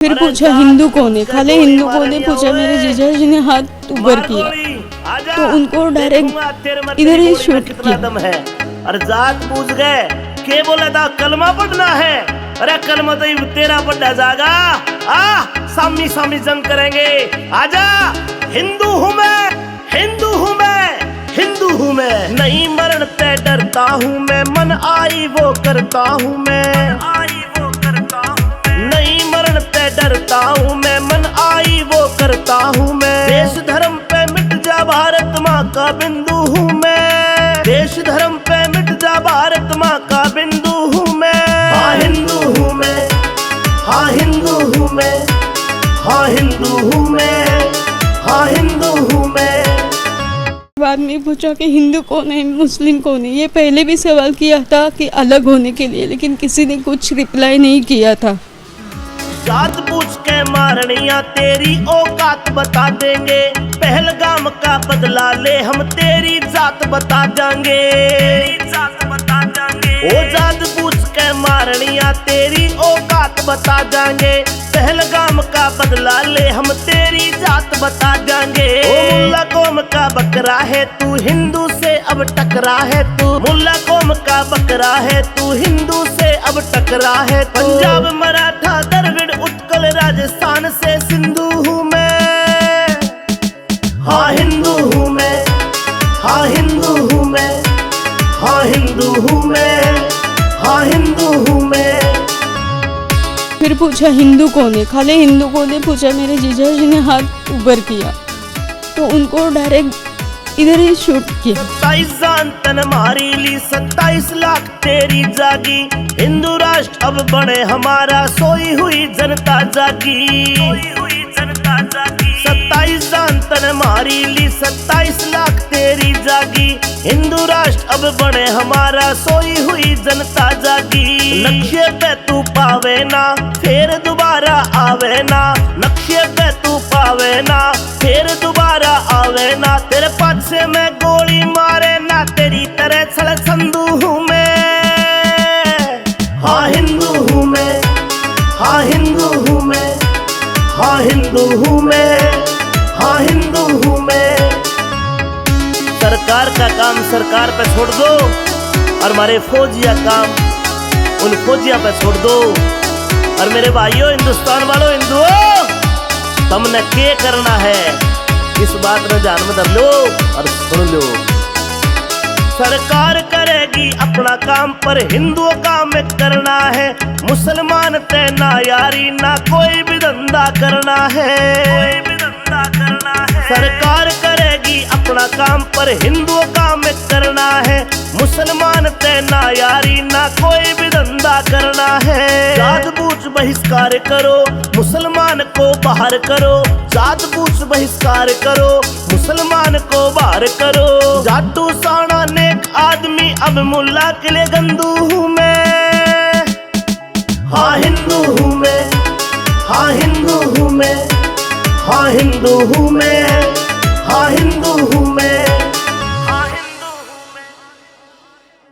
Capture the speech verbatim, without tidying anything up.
फिर पूछा, "हिंदू कौन है?" खाली "हिंदू कौन है?" पूछा, मेरे जीजा जी ने हाथ ऊपर किया, तो उनको डायरेक्ट इधर ही शूट किया। दम है और जात पूछ गए, के बोला था कलमा पढ़ना है? अरे कलमा तो इब तेरा पढ़ा जागा। आ, सामी सामी जंग करेंगे। आजा, हिंदू हूँ मैं, हिंदू हूँ मैं, हिंदू हूँ मैं। नहीं मरण पे डरता हूँ मैं, मन आई वो करता हूँ मैं। नहीं मरण पे डरता हूँ मैं, मन आई वो करता हूँ मैं। देश धर्म पे मिट जा भारत माँ का बिंदु हूँ मैं। देश धर्म पे मिट जा भारत माँ का बिंदु हूँ मैं। हाँ हिंदू हूँ मैं, हाँ हिंदू हूँ मैं, हाँ हिंदू हूँ मैं, हाँ हिंदू हूँ मैं। बाद में पूछा कि हिंदू कौन है, मुस्लिम कौन है। ये पहले भी सवाल किया था कि अलग होने के लिए, लेकिन किसी ने कुछ रिप्लाई नहीं किया था। जात पूछ के मारनिया तेरी औकात बता देंगे, पहलगाम का बदला ले हम तेरी जात बता जाएंगे। ओ जात पूछ के मारनिया तेरी औकात बता जाएंगे, पहलगाम का बदला ले हम तेरी जात बता जाएंगे। ओ मुल्ला कौम का बकरा है तू, हिंदू से अब टकरा है तू। मुल्ला कौम का बकरा है तू, हिंदू से अब टकरा है तू। पंजाब मराठा द्रविड़ उत्कल राजस्थान से सिंधु हूँ मैं। हाँ हिंदू हूँ मैं, हाँ हिंदू हूँ मैं, हाँ हिंदू हूँ मैं, हाँ हिंदू हूँ मैं। फिर पूछा, "हिंदू कौन है?" खाली "हिंदू कौन है?" पूछा, मेरे जीजा जी ने हाथ ऊपर किया, तो उनको डायरेक्ट इधर ही शूट किया। सत्ताईस जान तन मारी ली, सत्ताईस लाख तेरी जागी। हिंदू राष्ट्र अब बने हमारा, सोई हुई जनता जागी। सत्ताईस जान तन मारी ली, सत्ताईस लाख तेरी जागी। हिंदू राष्ट्र अब बने हमारा, सोई हुई जनता जागी। नक्शे पे तू पावे ना, फिर दोबारा आवे ना। नक्शे पे तू पावे ना, फिर दोबारा आवे ना। तेरे पाछे में गोली मारे ना, तेरी तरह छल संधू हूँ मैं। हाँ हिंदू हूँ मैं, हाँ हिंदू हूँ मैं, हाँ हिंदू हूँ मैं, हाँ हिंदू हूँ मैं। सरकार का काम सरकार पे छोड़ दो और हमारे फौजिया काम उन फौजिया पे छोड़ दो। और मेरे भाइयों, हिंदुस्तान वालों, हिंदुओं, तमने के करना है, इस बात ने ध्यान में धर लो और सुन लो। सरकार करेगी अपना काम, पर हिंदुओं काम करना है। मुसलमान ते ना यारी, ना कोई भी धंधा करना है। सरकार करेगी अपना काम, पर हिंदुओं काम करना है। मुसलमान ते ना यारी, ना कोई भी धंधा करना है। जात बूझ बहिष्कार करो, मुसलमान को बाहर करो। जात बूझ बहिष्कार करो, मुसलमान को बाहर करो। जाटू साणा नेक आदमी, अब मुल्ला के लिए गंदू हूँ मैं। हाँ हिंदू हूँ मैं, हाँ हिंदू हूँ मैं, हाँ हिंदू हूँ मैं,